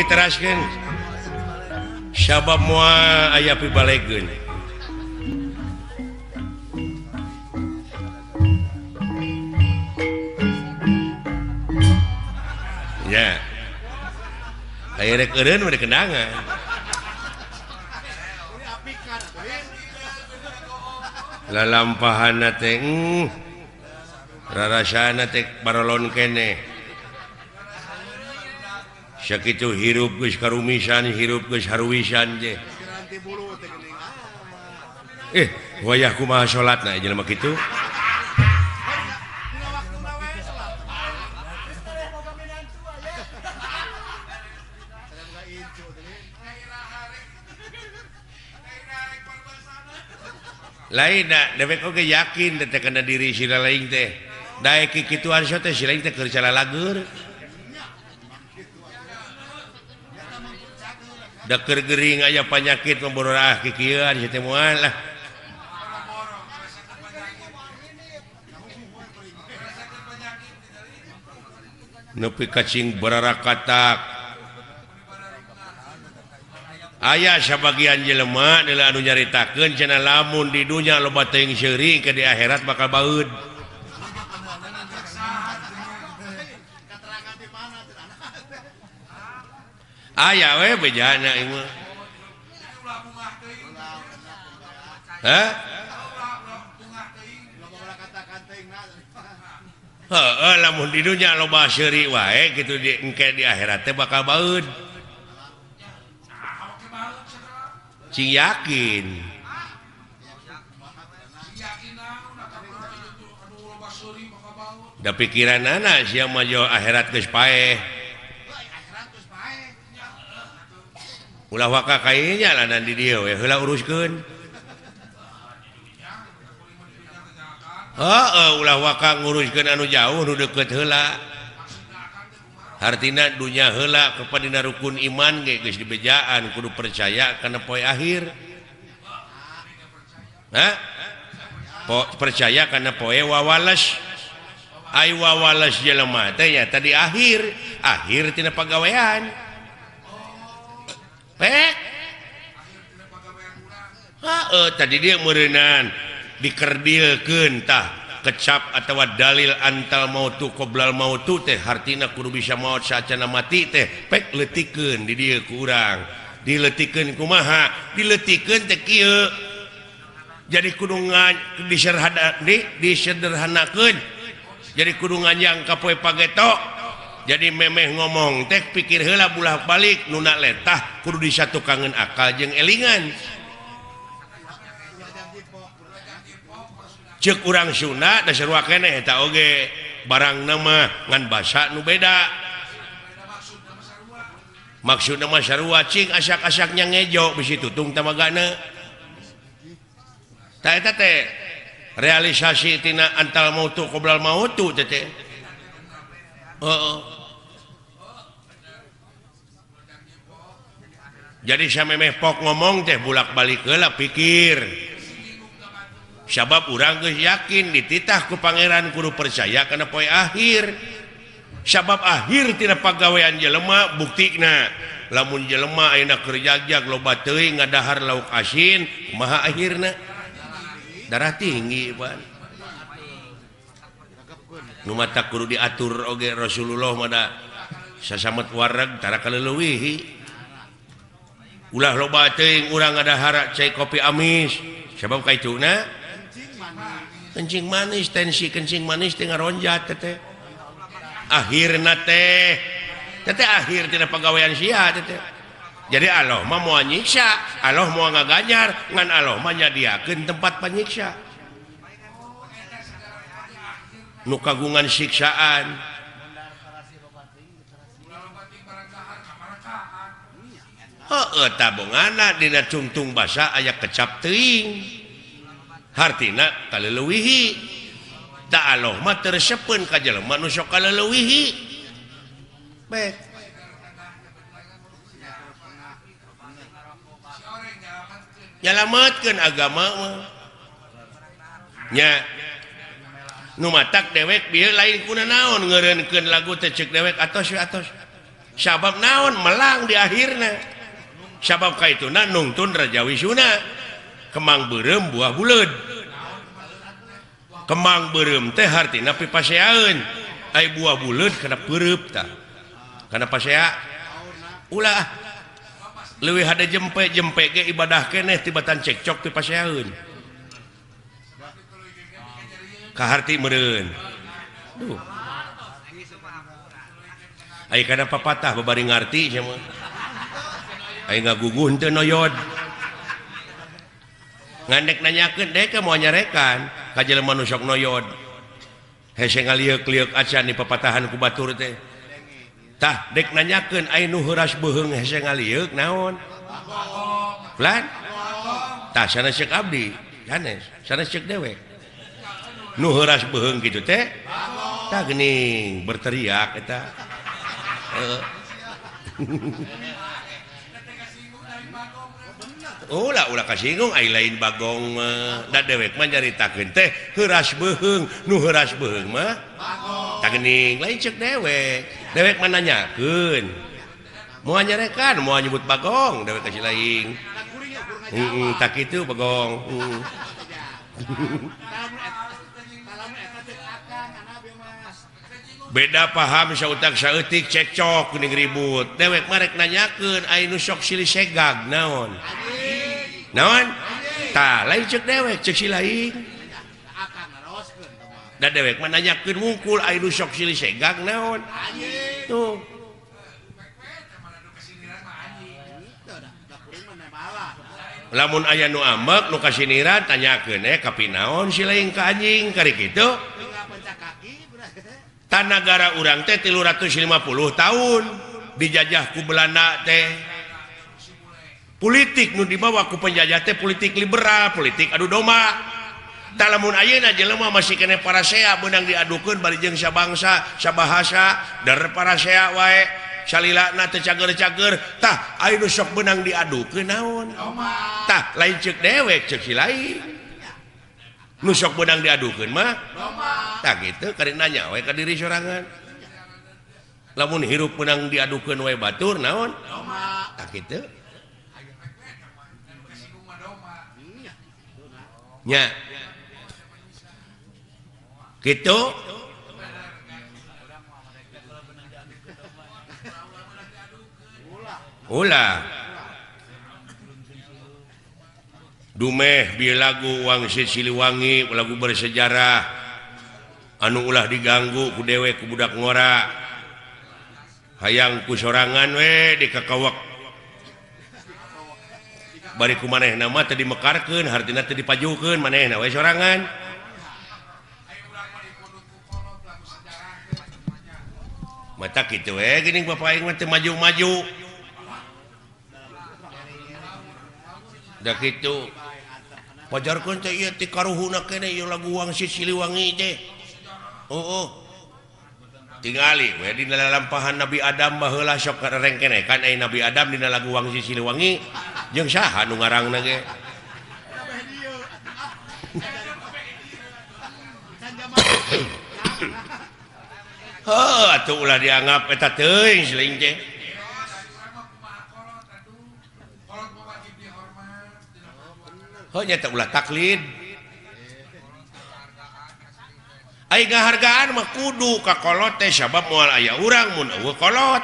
Teraskeun sabab moal aya pibalegeun. Ya. Aya rek eureun mah kenangan. Lalampahana teh rarasana teh barolon keneh. Sakitu hirup geus karumisan, hirup geus haruwisan je. Wayah kumaha salatna jelema kitu? Lain da dewek oge yakin teh kana diri sila lain teh. Daek kikituan so teh sila teh keur calalagur. Da keur gering aya panyakit membororah kikieuan si teh moal lah. Nepi kacing bararakatak. Aya sabagian jelema adalah anu nyaritakeun cenah lamun di dunya loba teuing seuri ke di akhirat bakal baeud. Aya we bejana ieu mah. Hah? Heeh, lamun di dunya loba seuri wae kitu di engke di akhirat teh bakal baeud. Cing yakin. Da pikiranana sia mah jo akhirat geus paeh. Ulah waka kainya lanan di dieu we heula uruskeun. Heeh, ulah waka nguruskeun anu jauh nu deukeut heula. Hartina dunya heula kepada rukun iman ge geus dibejaan kudu percaya kana poe akhir. Hah? Percaya kana poe wawales. Ai wawales jelema teh nya tadi akhir, akhir tina pagawean. Pek. Heeh, tadi dia meureunan dikerdilkeun tah. Kecap atau dalil antal mautu qoblal mautu teh hartina kudu bisa maot saacana mati teh pek leutikeun di dieu ku urang dileutikeun kumaha dileutikeun teh kieu jadi kudu disederhanakeun jadi kudu nganjang ka poe pageto jadi memeh ngomong teh pikir heula bulah balik nuna letah kudu disatukangeun akal jeung elingan. Cek urang Sunda da sarua keneh eta oge barang nama ngan basa nu beda maksudna mah sarua cing asak-asaknya ngejo bisi tutung tamagana tah eta teh realisasi tina antal mautu qoblal mautu teh teh heeh. Jadi samemeh pok ngomong teh bulak-balik heula pikir. Sabab urang geus yakin dititah ku pangeran kudu percaya kana poe akhir. Sabab akhir tina pagawean jelema buktina lamun jelema ayeuna keur jagjag loba teuing ngadahar lauk asin kumaha akhirna darah tinggi pan. Nu mata kudu diatur oge Rasulullah mah da sasamet wareg tara kaleuwihi. Ulah loba teuing urang ngadahar cai kopi amis sabab kaituna kencing manis, tensi kencing manis teh ngaronjat teteh. Akhirna teh teteh akhir tina pagawean sia teteh. Jadi Allah mah moal nyiksa, Allah moal ngaganjar, ngan Allah mah nyadiakeun tempat panyiksa. Nu kagungan siksaan. Heueuh tabongana dina cungtung basa aya kecap teuing. Hartina kaleuwihi da Allah mah teu resepeun ka jelema nu sok kaleuwihi. Baik. Nyalametkeun agama mah. Nya nu matak dewek bieu lain kuna naon ngeureunkeun lagu teh ceuk dewek atos we atos. Sabab naon melang di akhirna. Sabab kaituna nungtun Raja Wisuna. Kemang beureum buah buleud. Kemang beureum teh hartina pipaseaeun. Ai buah buleud kana peureub tah. Kana pasea ulah leuwih hade jempe-jempe ge ibadah keneh tibatan cekcok pipaseaeun. Kaharti meureun. Duh. Ai kana papatah babari ngarti sia mah. Ai ngaguguh henteu noyod. Ngandek nanyakeun dek moal nyarekan ka jelema nu sok noyod. Hese ngalieuk-lieuk acan di papatahan ku batur teh. Tah dek nanyakeun ai nu heuras beuheung hese ngalieuk naon? Lan? Tah sanes ceuk abdi, sanes, sanes ceuk dewek. Nu heuras beuheung kitu teh? Tah geuning berteriak eta. Ulah ulah kasinggung ai lain bagong mah. Da dewek mah nyaritakeun teh heuras beuheung, nu heuras beuheung mah tah geuning lain ceuk dewek. Dewek mah nanyakeun. Moal nyarekan, moal nyebut bagong, dewek ka si lain. Heeh, tah kitu bagong. Beda paham sautak saeutik cekcok geuning ribut. Dewek mah rek nanyakeun ai nu sok silih segag naon? Naon? Tah lain ceuk dewek, ceuk si lain. Da dewek mah nanyakeun wungkul ai nu sok silih segag naon? Tuh. Lamun aya nu ambek nu kasiniran tanyakeun kapinaon si lain ka anjing kari kitu. Tanagara urang teh 350 tahun dijajah ku Belanda teh. Politik nu dibawa ku penjajah teh politik liberal, politik adu domba. Tah lamun ayeuna jelema masih keneh parasea beunang diadukeun bari jeung sabangsa, sabahasa, der parasea wae, salilana teu cager-cager. Tah aya nu sok beunang diadukeun naon? Tah lain ceuk dewek, ceuk si lain. Nu sok beunang diadukeun mah tah kitu karek nanya we ka diri sorangan. Lamun hirup beunang diadukeun we batur naon? Tah kitu. Nya. Kitu. Ulah. Dumeh bi lagu Wangsit Siliwangi lagu bersejarah anu ulah diganggu ku dewek ku budak ngora hayang ku sorangan we dikakawak bari ku manehna mah teu dimekarkeun hartina teu dipajukeun manehna we sorangan mata kitu we geuning bapak aing mah teu maju-maju da kitu pajarkeun teh ieu ti karuhuna keneh ieu lagu Wangsit Siliwangi teh. Oh, tingali we dina lalampahan Nabi Adam baheula sok rengkenekan ai Nabi Adam dina lagu Wangsit Siliwangi jeung saha nu ngarangna ge. Heuh atuh ulah dianggap eta teuing siling teh. Heuh nya teh ulah taklid. Ai ngahargaan mah kudu ka kolot teh sabab moal aya urang mun eueuh kolot.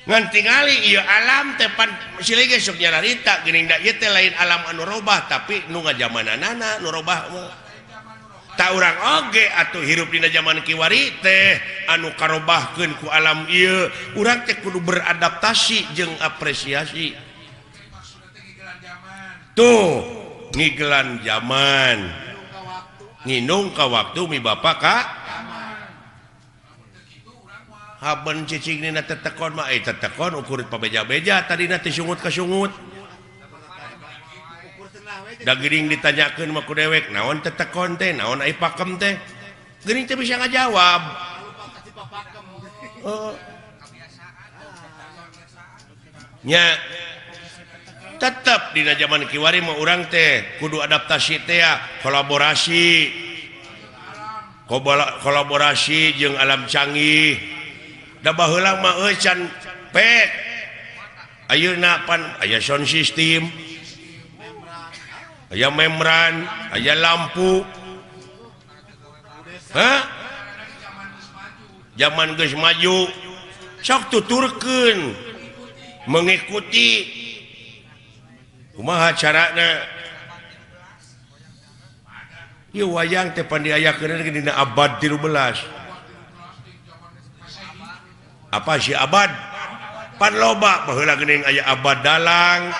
Ngan tingali ieu alam teh pan silih ge sok nyararita geuning da ieu teh lain alam anu robah tapi nu ngajamananana nu robah mah. Ta urang oge atuh hirup dina jaman kiwari teh anu karobahkeun ku alam ieu, urang teh kudu beradaptasi jeung apresiasi. Tuh ngigelan zaman nginung ka waktu mi bapak ka haben cicing dina tetekon mah tetekon ukur pabeja-beja tadina teh sungut ka sungut da geuning ditanyakeun mah ku dewek naon tetekon teh naon ai pakem teh geuning teh bisa ngajawab. Oh. Nya tetap dina zaman kiwari mah urang teh kudu adaptasi teh kolaborasi kolaborasi jeung alam canggih. Da baheula mah euy can pek. Ayeuna pan aya sound system. Aya membran, aya lampu. Hah? Zaman geus maju. Sok tuturkeun mengikuti kumaha carana. Ieu wayang teh pan diayakeun dina abad 13. Apa sih abad? Pan loba baheula geuning aya abad dalang.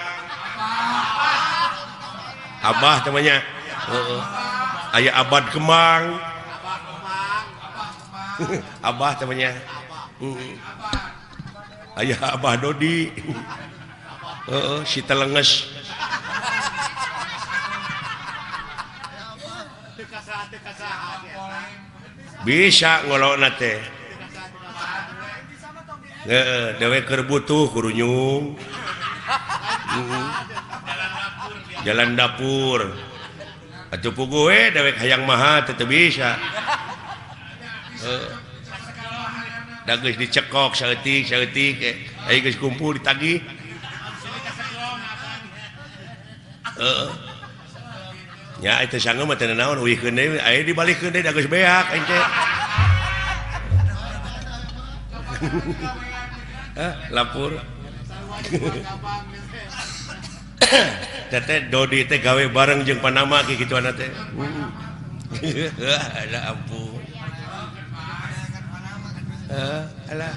Abah namanya. Heeh. Aya abad kemang. Abah namanya. Aya Abah Dodi. Heeh, si telenges. Bisa ngolokna teh. Heeh, dewek keur butuh kurunyung. Jalan dapur. Atuh puguh we dewek hayang maha teu bisa. Heeh. Da geus dicekok saeutik-saeutik aya geus kumpul ditagih. Heeh. Nya eta sange mah teu naon uihkeun deui aya dibalikeun deui da geus beak aing teh. Hah, lapor. Teteh Dodi teh gawe bareng jeung Panama ki kituana teh. Alah ampun. Alah.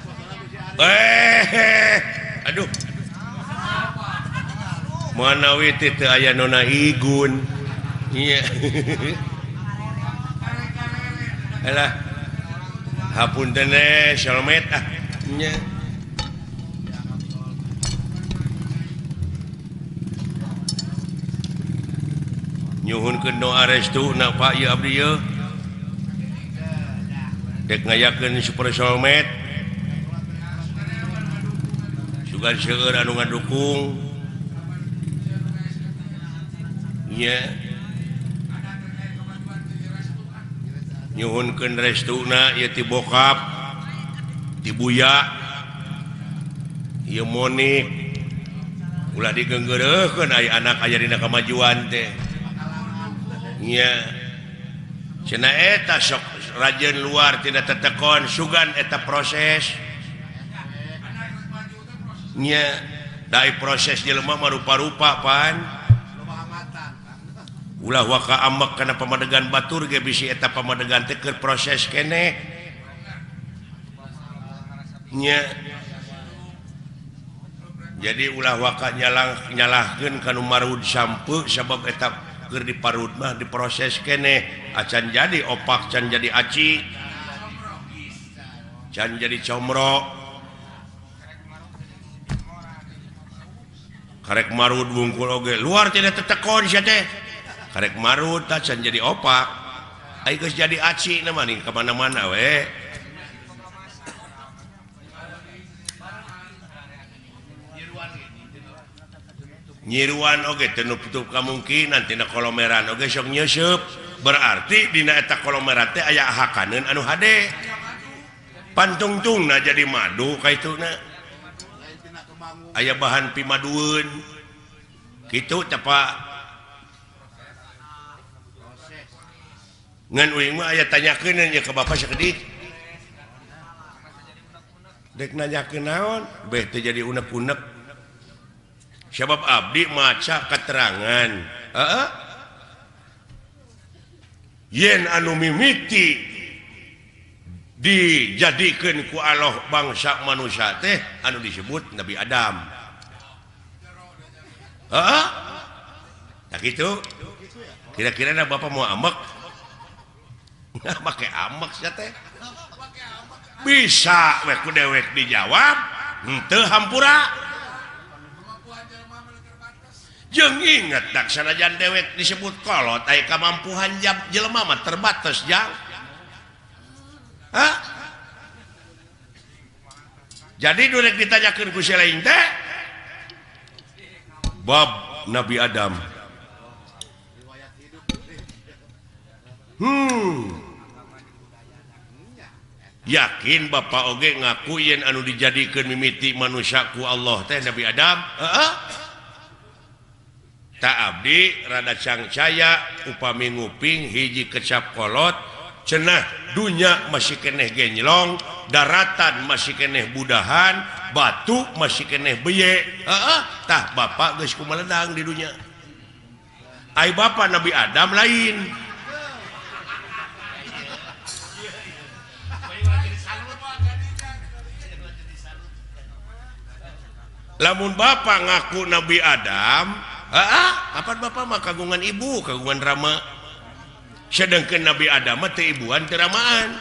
Aduh. Manawi teh teu aya nona Igun. Iya. Alah. Hapunten eh solmet ah. Nya. Nyuhunkeun doa restu na Pak ieu abdi ieu. Dek ngayakeun super solmet. Sugan seueur anu ngadukung. Nya. Nyuhunkeun restuna ieu ti bokap, ti buya, ieu Monik. Ulah digeunggeureuhkeun aya anak aya dina kamajuan teh. Nya. Cenah eta sok rajin luar tina tetekon sugan eta proses. Nya, da proses jelema mah rupa-rupa pan. Ulah waka amek kana pamadegan batur ge bisi eta pamadegan teh keur proses keneh. Nya. Jadi ulah waka nyalahkeun ka nu marud sampeu sabab eta keur diparud mah diproses keneh acan jadi opak, can jadi aci, can jadi comro. Karek marud wungkul oge luar tidak tetekon sia teh. Karek marud tah can jadi opak. Ai geus jadi aci na mah nih ka mana-mana we. Nyiruan oge teu nutup kamungkinan tina kolomeran oge sok nyeuseub. Berarti dina eta kolomeran teh aya hakaneun anu hade. Pantungtungna jadi madu kaituna. Aya bahan pimadueun. Kitu teh Pak. Ngan uing mah aya tanyakeun nya ka bapak sakedik. Dek nanyakeun naon? Beh teu jadi unek-unek. Sebab abdi maca keterangan. Heeh. Yen anu mimiti dijadikeun ku Allah bangsa manusia teh anu disebut Nabi Adam. Heeh. Tah kitu. Kira-kira na bapak mau amek? Nah, make amek sia teh. Bisa we ku dewek dijawab, henteu hampura. Jeung inget dak sanajan dewek disebut kolot aya kamampuhan jelema mah terbatas jang. Hah? Jadi nu rek ditanyakeun ku si lain teh bab Nabi Adam. Yakin Bapak oge ngaku yen anu dijadikeun mimiti manusia ku Allah teh Nabi Adam. Heeh. Tak abdi rada cangcaya upami nguping hiji kecap kolot cenah dunya masih keneh genjlong, daratan masih keneh budahan, batu masih keneh beye. Heeh, tah bapak geus kumaledang di dunya. Ai bapak Nabi Adam lain. Lamun bapak ngaku Nabi Adam, heeh, kapan bapak mah kagungan ibu, kagungan rama. Sedangkan Nabi Adam mah teu ibuan teu ramaan.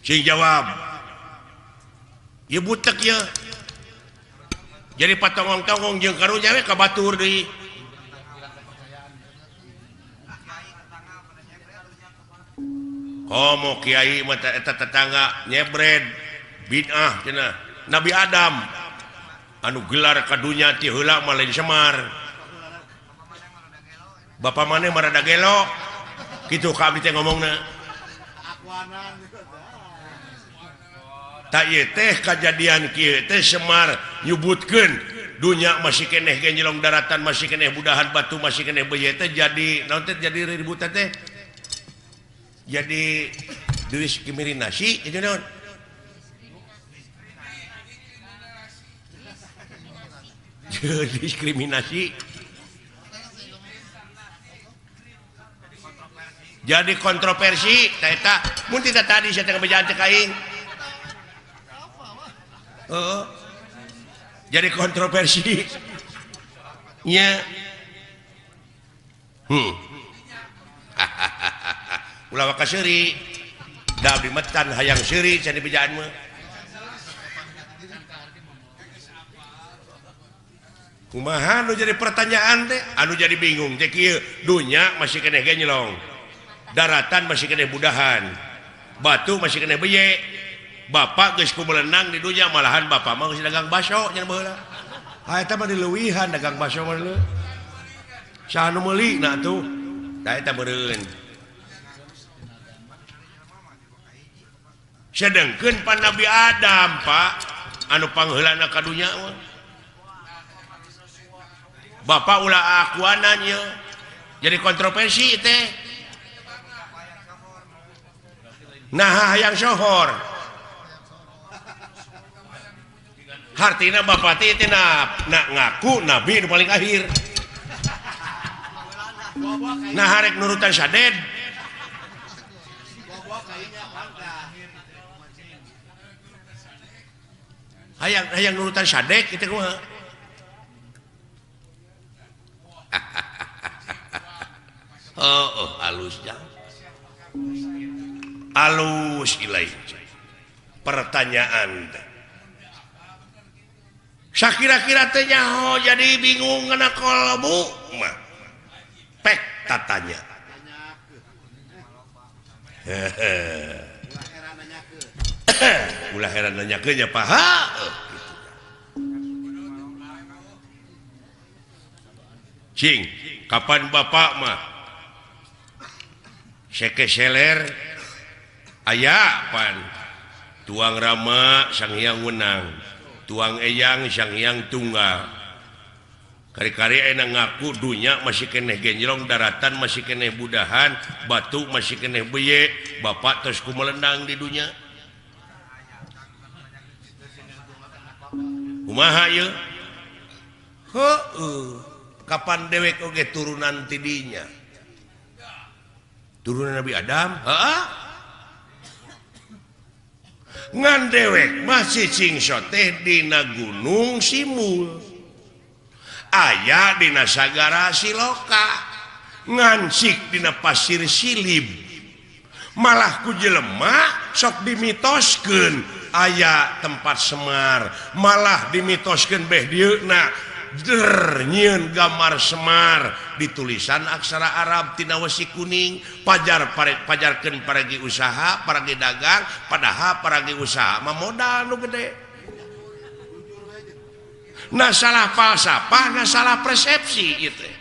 Sing jawab. Ieu butek ye. Jadi patongong-tongong jeung karunya we ka batur deui. Komo kiai mah eta tetangga nyebred bid'ah cenah. Nabi Adam anu gelar ka dunya ti heula mah lain Semar. Bapak maneh mah rada gelo. Kitu ka abdi teh ngomongna. Tak ieu teh kajadian kieu teh Semar nyebutkeun dunya masih keneh genjelong, daratan masih keneh budahan, batu masih keneh beuye teh jadi naon teh jadi ributan teh. Jadi diskriminasi itu naon? Diskriminasi. Jadi kontroversi tah eta mun teu tadi sia teh ngabejaan cek aing. Heeh. Jadi kontroversi. Nya. Ulah waka seuri. Da abdi metan hayang seuri cenah bejaan mah. Kumaha nu jadi pertanyaan teh? Anu jadi bingung teh kieu, dunya masih keneh genjlong. Daratan masih keneh budahan. Batu masih keneh beye. Bapak geus kumelenang di dunya malahan bapak mah geus dagang baso nya baheula. Ha eta mah dileuwihan dagang baso mah leuh. Saha nu meuli na atuh? Da eta meureun. Sedengkeun pan Nabi Adam, Pak, anu pangheulana ka dunya mah. Bapak ulah akuanan ye. Jadi kontroversi teh. Nah hayang sohor. Hartina bapak teh teh na ngaku nabi nu paling akhir. Nah harek nurutan saded. Hayang hayang nurutan sadek kitu kumaha? Oh, oh halus jang. Alus ilai. Pertanyaan teh. Sakira-kira teh nyaho jadi bingung ngana kolbu mah. Pek tatanya. Ulah heran nanyakeun nya Pak. Cing, kapan bapak mah sekeseler aya pan tuang rama sang hyang wenang, tuang eyang sang hyang tunggal. Kari-kari enak ngaku dunya masih keneh genjlong, daratan masih keneh budahan, batu masih keneh beye, bapak terus kumelendang di dunya. Kumaha ieu? Heueuh, kapan dewek oge turunan tidinya? Turunan Nabi Adam? Heeh. Ngan dewek masih cingso teh dina gunung Simul. Aya dina sagara Siloka. Ngancik dina pasir Silib. Malah ku jelema sok dimitoskeun aya tempat Semar, malah dimitoskeun beh dieuna der nyieun gambar Semar ditulisan aksara Arab tina wesi kuning, pajar pajarkeun paragi usaha, paragi dagang, padahal paragi usaha mah modal nu gede. Nah salah falsafah, nah salah persepsi ieu teh.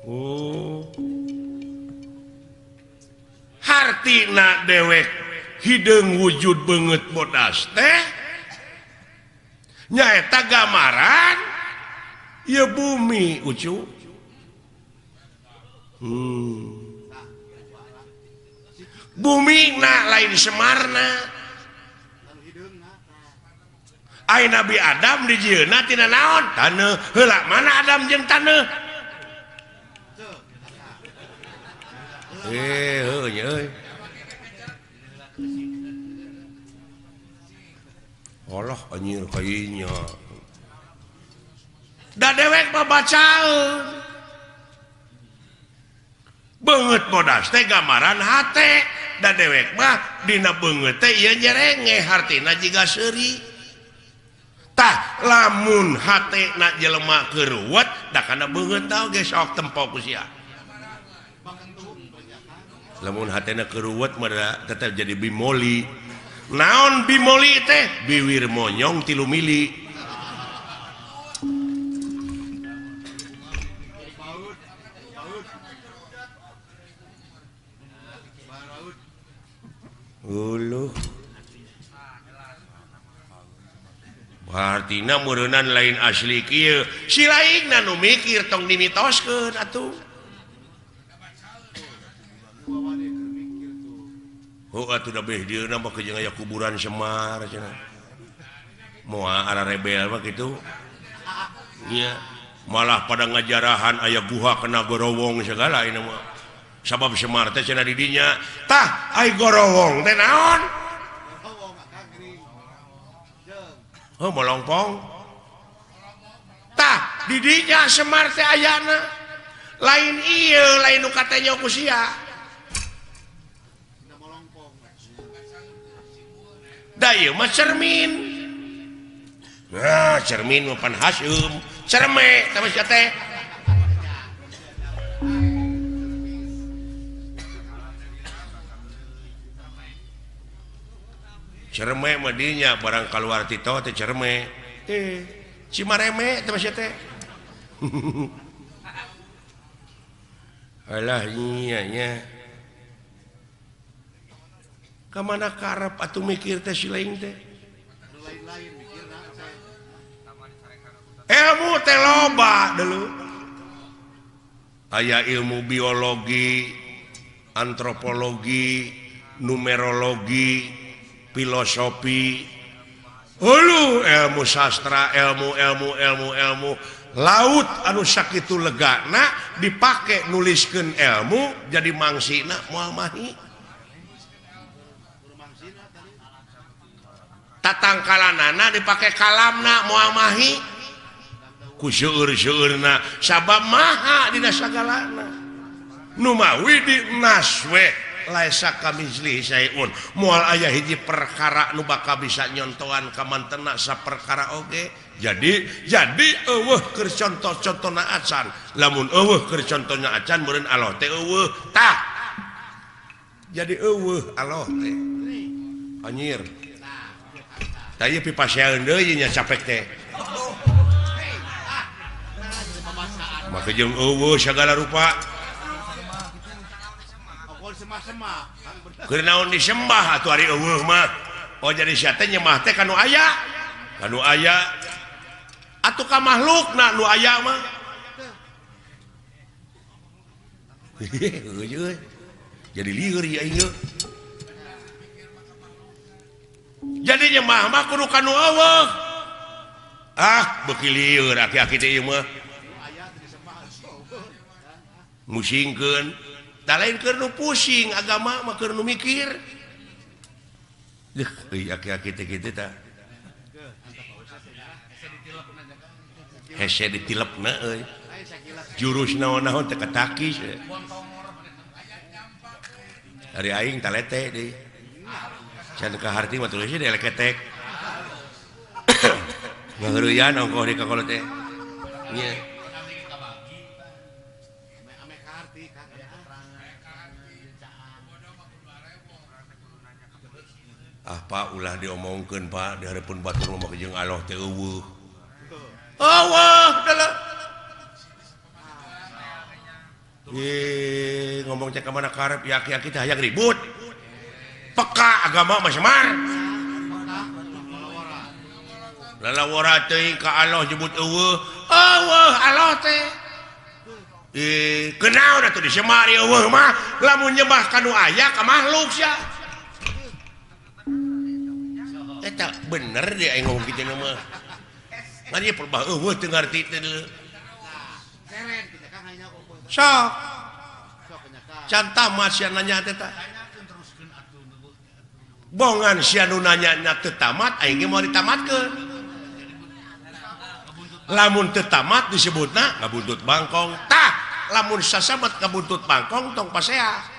Oh. Hartina dewek hideung wujud beungeut bodas teh nyaeta gambaran ieu bumi ucu. Bumi na lain Semarna. Ai Nabi Adam dijieunna tina naon? Taneuh. Heula mana Adam jeung taneuh? Heuh nya euy. Allah anjir kayanya. Da dewek mah bacaeun. Beungeut bodas teh gambaran hate, da dewek mah dina beungeut teh ieu nyerenge hartina jiga seuri. Tah lamun hate na jelema keur ruwet da kana beungeut tah oge sok tempo ku sia. Lamun hatena keur ruwet mah tetep jadi bimoli. Naon bimoli teh? Biwir monyong 3 mili. Uluh. Hartina meureunnan lain asli kieu. Si laingna nu mikir tong dimitoskeun atuh. Heuh atuh da beh dieuna mah jeung aya kuburan Semar cenah. Moal ara rebel mah kitu. Nya malah pada ngajarahan aya guha kena gorowong segala ieu mah. Sabab Semar teh cenah di dinya. Tah ai gorowong teh naon? Heuh molongpong. Tah di dinya Semar teh ayana. Lain ieu lain nu katanya ku sia. Da ieu mah cermin. Nah, cermin mah pan haseum. Cerme tah mah sia teh. Cerme mah dinya barang kaluar ti teh cerme. Cimareme teh mah sia teh. Alah nya nya. Ka mana karep atuh mikir teh si lain teh? Ilmu teh loba dulu. Aya ilmu biologi, antropologi, numerologi, filosofi, hulu ilmu sastra, ilmu ilmu ilmu ilmu laut anu sakitu legana dipake nuliskeun ilmu jadi mangsina moal mahi. Tatangkalanana dipake kalamna moal mahi ku seueur-seueurna sabab maha dina sagalana. Nu mawi di naswe laisa kamitslihi syai'un moal aya hiji perkara nu bakal bisa nyontoan ka mantena saperkara oge. Jadi eueuh keur contoh-contona acan. Lamun eueuh keur contohna acan meureun Allah teh eueuh. Tah jadi eueuh Allah teh anjir. Tah ieu pipasean deui nya capek teh. Maka jeung eueuh sagala rupa. Keur naon disembah atuh ari eueuh mah. Oh jadi sia teh nyembah teh ka nu aya. Ka nu aya. Atuh ka makhlukna nu aya mah. Jadi lieur ieu aing. Jadi nyembah mah kudu ka nu eueuh. Ah, beuki lieur aki-aki teh ieu mah. Musingkeun. Da lain keur nu pusing agama mah keur nu mikir. Deuh, euy aki-aki teh kitu tah. Hese ditilepna euy. Jurus naon-naon teh katakis. Ari aing talete deui. Can ka harti mah tulis deui leketek. Ngaheureuyan ongkoh di kakolot teh. Nya. Ah Pak ulah diomongkeun Pak di hareupeun batur mah jeung Allah teh eueuh. Eueuh dalah. Ih, ngomong teh ka mana karep ya aki-aki teh hayang ribut. Peka agama mah Semar. Lalawara teuing ka Allah nyebut eueuh. Eueuh Allah teh. Ih, kunaon atuh di Semar eueuh mah lamun nyembah ka nu aya ka makhluk sia. Eta bener dia aing ngomong kitu mah. Ngan ieu perbah eueuh teu ngarti teh deuleu. Sok. Can tamat sia nanya teh tah. Bongan sia nu nanya nya teu tamat aing ge moal ditamatkeun. Lamun teu tamat disebutna ngabuntut bangkong. Tah, lamun sasamet ngabuntut bangkong tong pasea.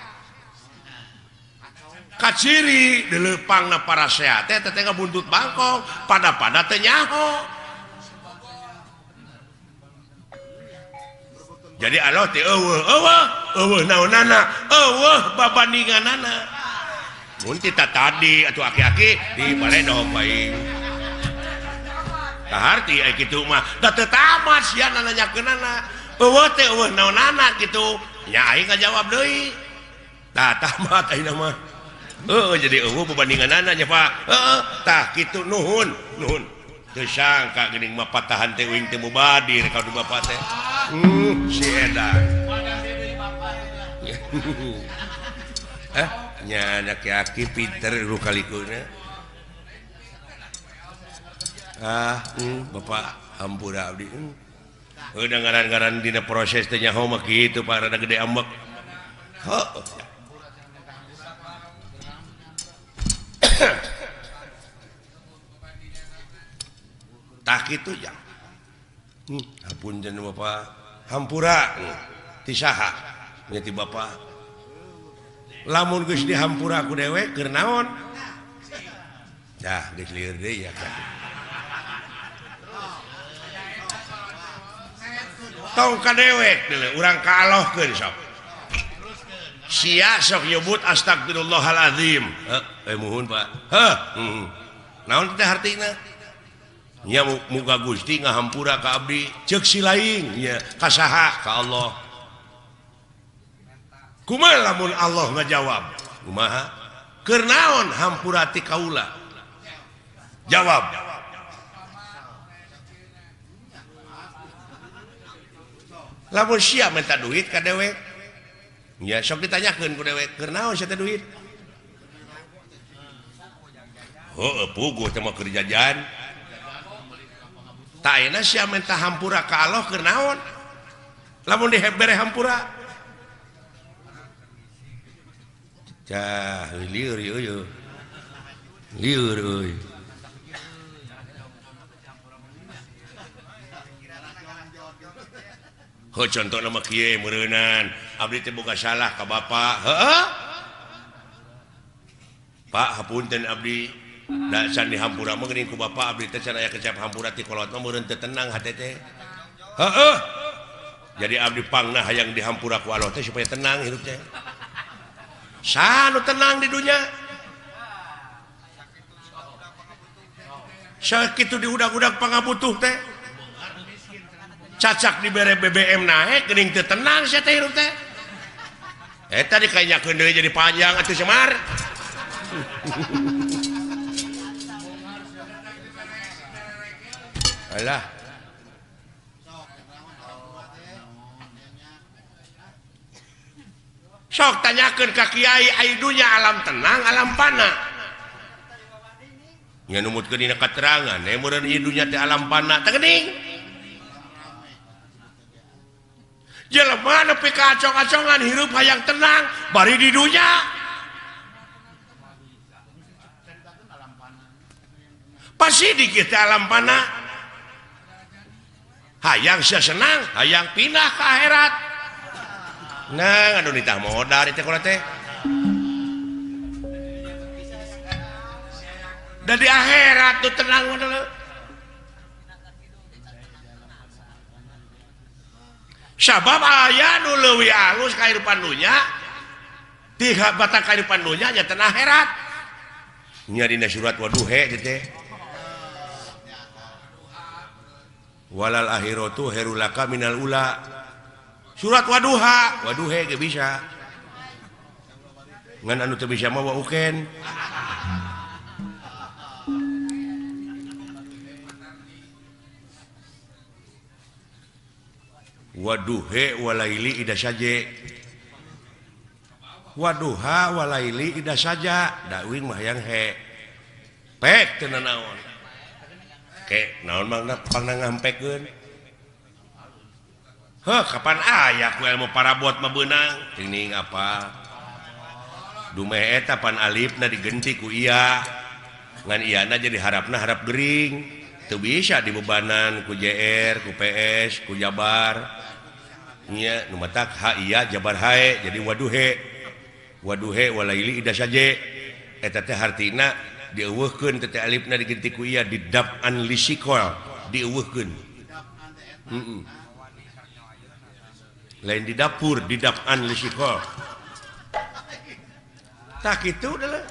Kaciri dileupangna parasea teh teh ngabuntut bangkong, pada-pada teu nyaho. Jadi Allah teh eueuh, eueuh, eueuh naonana, eueuh babandinganana. Mun ti tadi atuh aki-aki di baledog bae. Kaharti ai kitu mah da teu tamat sia nanyakeunana. Eueuh teh eueuh naonana kitu. Nya aing ngajawab deui. Tah tamat ayeuna mah. Heeh jadi eueuh babandinganana nya Pak. Heeh tah kitu nuhun, nuhun. Teu sangka geuning mah patahan teh uing teh mubadir ka du bapak teh. Si edan. Eh nya aki-aki pinter lu kalikuna. Ah, bapak hampura abdi. Udah ngaran-ngaran dina proses teh nyaho mah kitu Pak rada gede ambek. Heuh. Tah kitu ya. Hapunten bapak hampura ti saha nya ti bapak. Lamun geus dihampura ku dewek keur naon? Tah geus lieur deui ya kan. Tong ka dewek deuleu urang ka Allahkeun sok. Sia sok nyebut astagfirullahalazim. Heuh, muhun Pak. Heuh, naon teh hartina? Nya muga Gusti ngahampura ka abdi, ceuk si lain nya ka saha? Ka Allah. Kumaha lamun Allah ngajawab? Kumaha? Keur naon hampura ti kaula? Jawab. Lamun sia minta duit ka dewek, nya sok ditanyakeun ku dewek, keur naon sia teh duit? Heueuh puguh teh mah keur jajan. Tah ayeuna sia minta hampura ka Allah keur naon? Lamun dibere hampura. Cah lieur ieu. Lieur euy. Heuh contona mah kieu meureunan, abdi teh boga salah ka bapak. Heueuh. Pak hapunten abdi. Da can dihampura mah geuning ku bapak abdi teh can aya kecap hampura ti kolot mah meureun teu tenang hate teh. Heueuh. Jadi abdi pangna hayang dihampura ku Allah teh supaya tenang hidup teh. Saha nu tenang di dunya? Sakitu diudag-udag pangabutuh teh. Cacak dibere BBM naek geuning teu tenang sia teh hirup teh. Eta dikainyakeun deui jadi panjang atuh Semar. Alah. Sok tanyakeun ka kiai ai dunya alam tenang alam pana. Nya numutkeun dina katerangan we meureun ieu dunya teh alam pana teh geuning. Jelema nepi ka acong-acongan hirup hayang tenang bari di dunya. Pasti dikit teh alam pana. Hayang sia senang, hayang pindah ke akhirat. Nah, aduh nitah modal teh kula teh. Da di akhirat tuh tenang modal. Sabab aya nu leuwih alus kahirupan dunya, ti batang kahirupan dunya nya teh akhirat. Nya dina surat waduhe teh. Walal akhiratu khairul laka minal ula. Surat waduha, waduhe ge bisa. Ngan anu teu bisa mah wa uken. Waduhe walaili ida saje. Waduha walaili ida saja, da uing mah hayang he. Pek teu nanaon. Ke naon mangna pangna ngampekeun. Heh, kapan aya ku ilmu parabot mah beunang? Tining apa? Dumeh eta pan alifna digenti ku iya. Ngan iyana jadi harapna harap gering. Teu bisa dibebanan ku JR, ku PS, ku Jabar. Nya nu matak ha iya Jabar hae jadi waduhe. Waduhe walaili ida saje. Eta teh hartina dieuweuhkeun teh alifna digenti ku iya didap'an lisikol, dieuweuhkeun. Heeh. Lain di dapur, didap'an lisikol. Tak itu adalah.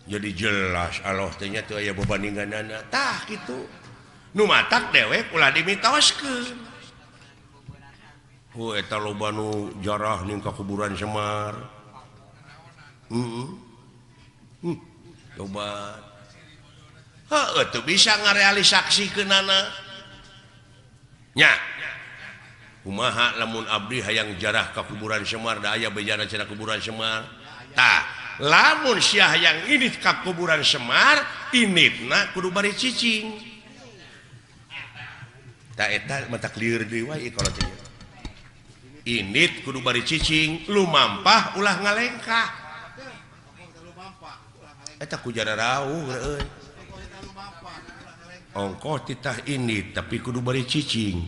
Jadi jelas Allah teh nya teu aya bebandinganana. Tah kitu. Nu matak dewek ulah dimitoskeun. Hu eta loba nu jarah ning ka kuburan Semar. Heeh. Loba. Heuh teu bisa ngarealisaksikeunana. Nya. Kumaha lamun abdi hayang jarah ka kuburan Semar da aya bejana cenah kuburan Semar. Tah, lamun sia hayang indit ka kuburan Semar, inditna kudu bari cicing. Tah eta matak lieur deui wae kalau teh. Indit kudu bari cicing, lumampah ulah ngalengkah. Eta ku jara rauh euy. Ongkoh titah indit tapi kudu bari cicing.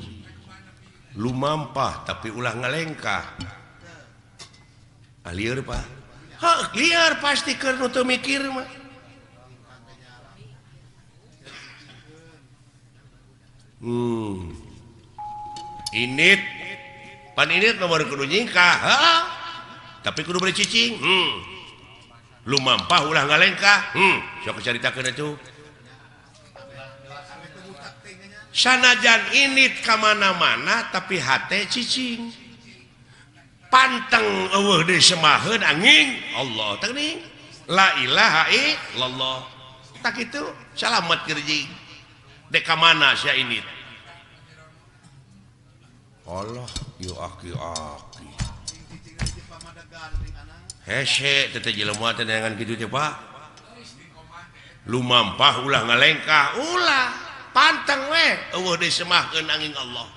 Lumampah tapi ulah ngalengkah. Ah lieur Pak. Heuh, liar pasti keur nu teu mikir mah. Init pan init nomor kudu nyingkah, heuh. Tapi kudu bari cicing. Lumampah ulah ngalengkah. Sok caritakeun atuh. Sanajan init ka mana-mana tapi hate cicing. Panteng eueuh deui semaheun angin Allah teh ning la ilaha illallah. Tak kitu salamet kerjing. Dek ka mana sia ini? Allah yo aki-aki. Hese teh jelema teh dengan kitu teh Pak. Lumampah ulah ngalengkah ulah panteng we eueuh deui semahkeun angin Allah.